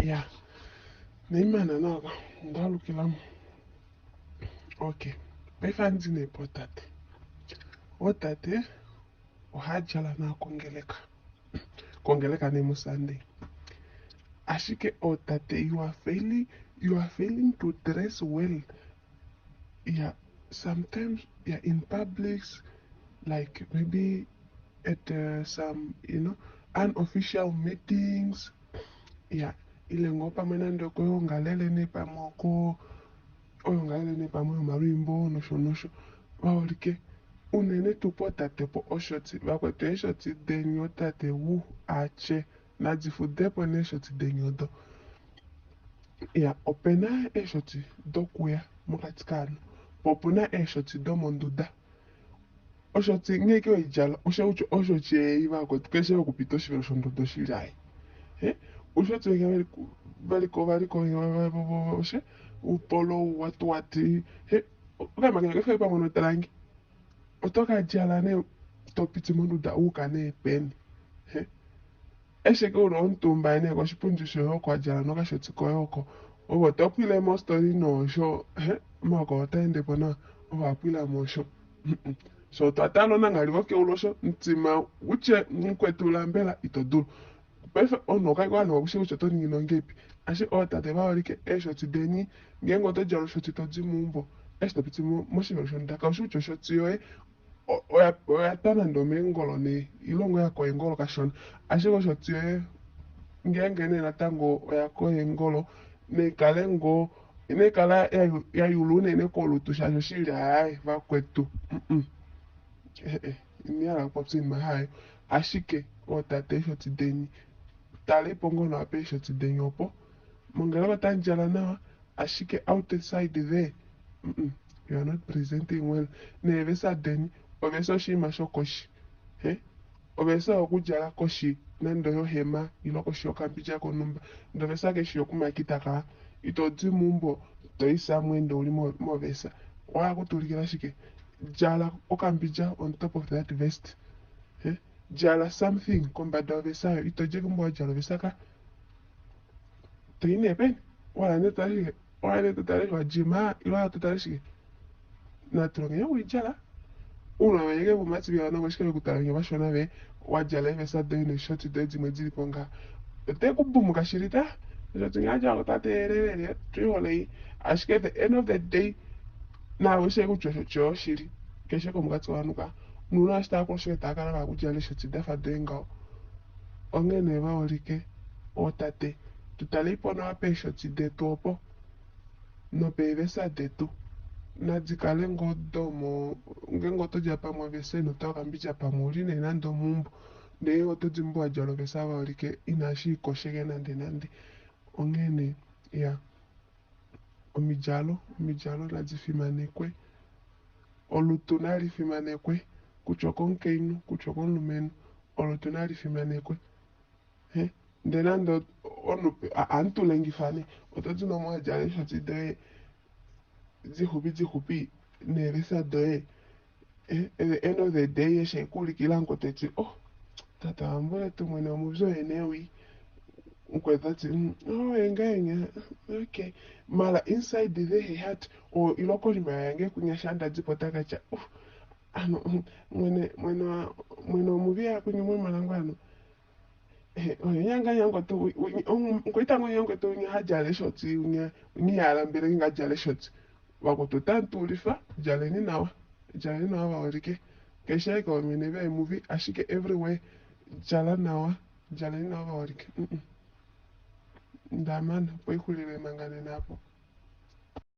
Ya naimana nawa ndalukilamo. Okay, paife andi nee pootate. Ootate ohaya djala nawa kongeleka, kongeleka nee moSunday. Ashike ootate you are failing, you are failing to dress well. Yeah, sometimes yeah in publics like maybe at some you know unofficial meetings yeah ile ngoo pamwe nande okoyoongalele nee pamwe oko oyoongalele nee pamwe yomalwiimbo nosho nosho vaholike unene tuu pootate po oshotsi vakwetu eeshotsi deni ootate wu atye nadi fudepo nee eeshotsi deni odo ya opena eeshotsi dokuya mokati kovanhu po opuna eeshotsi domonduda Oshotsi nghee ke weidjala osha kutya oshotsi ei vakwetu keshe yokupita oshivelo shonduda oshili ai he ushotsi wenya valiko valiko oshe upolo wati wati he okaima kenya kefe pamwe notalange oto ka djala nee topiti monduda uka nee peni he eshi ke uli omutumba nee koshipundi shoye oko wadjala nokashotsi koye oko ove oto pwile mostori noosho he omaoko otaa endepo nawa ove wapwila moosho. So otwa tala onangali vokeulu osho mutima utye mukwetu lambela ito dulu. Paife omunhu oka hala kushiiva kutya oto ningi nongepi. Ashike ootate vaholike eeshotsi deni ngeenge oto djala oshotsi todi meumbo eshi topiti moshivelo shonduda kaushi kutya oshotsi yoye oya twa nande omeengolo nee ile ngoo ya koya eengolo kashona. Ashike oshotsi yoye ngeenge nee natango oya koya eengolo naikale ngoo Inai kala ya yula unene kolutu shaashi oshili aaye vakwetu ina hala okupopya oinima hayo ashike ootate eeshoti deni talepo ngoo nawa peeshoti deni opo mongeleka otamu djala nawa ashike outside there you are not presenting well neevesa deni ovesa oshinima shokoshi Ovesa okudjala koshi nande oyohema ile koshi yokambidja konhumba ndee ovesa keshi yokumakita kaa. Ito di meumbo to i somewhere ndee ouli movesa. Owahala okutuulikila shike? Djala okambidja on top of that vest. Djala something kombada yovesa oyo. Ito di keumbo wadjala ovesa ka. To i nee peni? Wahala nee tutale shike? Owahala nee tutale eshi wadjima ile owahala tutale shike? Natu longeni okwiidjala. Uunona wenge vomumati veya navo ashike vekutala nge vashona ve wadjala eevesa doye neeshoti doye dimwe dilipo ngaha. Ote ku bumuka shili ta. Oshoti nge adjala ota teelele twihole ei. Ashike at the end of the day naave oushi kutya oshoti yoye oshili. Keshe komukati kovanhu ka. Nounona eshi tava kulu osho tava kala vahala okudjala eeshoti dafa doye ngaho. Onghee nee vaholike ootate tu taleipo nawa peeshoti detu opo. Nopeevesa detu nadi kale ngoo domo ngeenge oto djala pamwe ovesa ino tula okambidja pamwe ouli nee nande omeumbo ndee oto di wa djala ovesa vaholike inashi kosheke nande nande onghee nee iya omidjalo omidjalo nadi fimanekwe olutu nali fimanekwe kutya okomukainhu kutya okomulumenhu olutu nali fimanekwe. Ndele nande omunhu ohandi tu lengifa nee, oto di nomo wa djala eeshoti doye dixupi dixupi neelesa doye, at the end of the day eshi eku ulikila mukwetu tati oh tate wambuletu mwene omuvyo oye nee wii, mukwetu tati oh oye ngaa enya okay, mara inside the heart ile konima yange kunya shaa ndadipo otaka tya oh ano mwene mwene mwene omuvi akunya mwemalangwe ano. Nkoita ngo nyango tu nya hadjala eshoti unya unya mbele nga djala eshoti vakwetu otamu tuulifa djaleni nawa djaleni nawa vaholike keshe ashike omwene veemuvi ashike everywhere djala nawa djaleni nawa vaholike ndamana opo ixulile manga nena apo.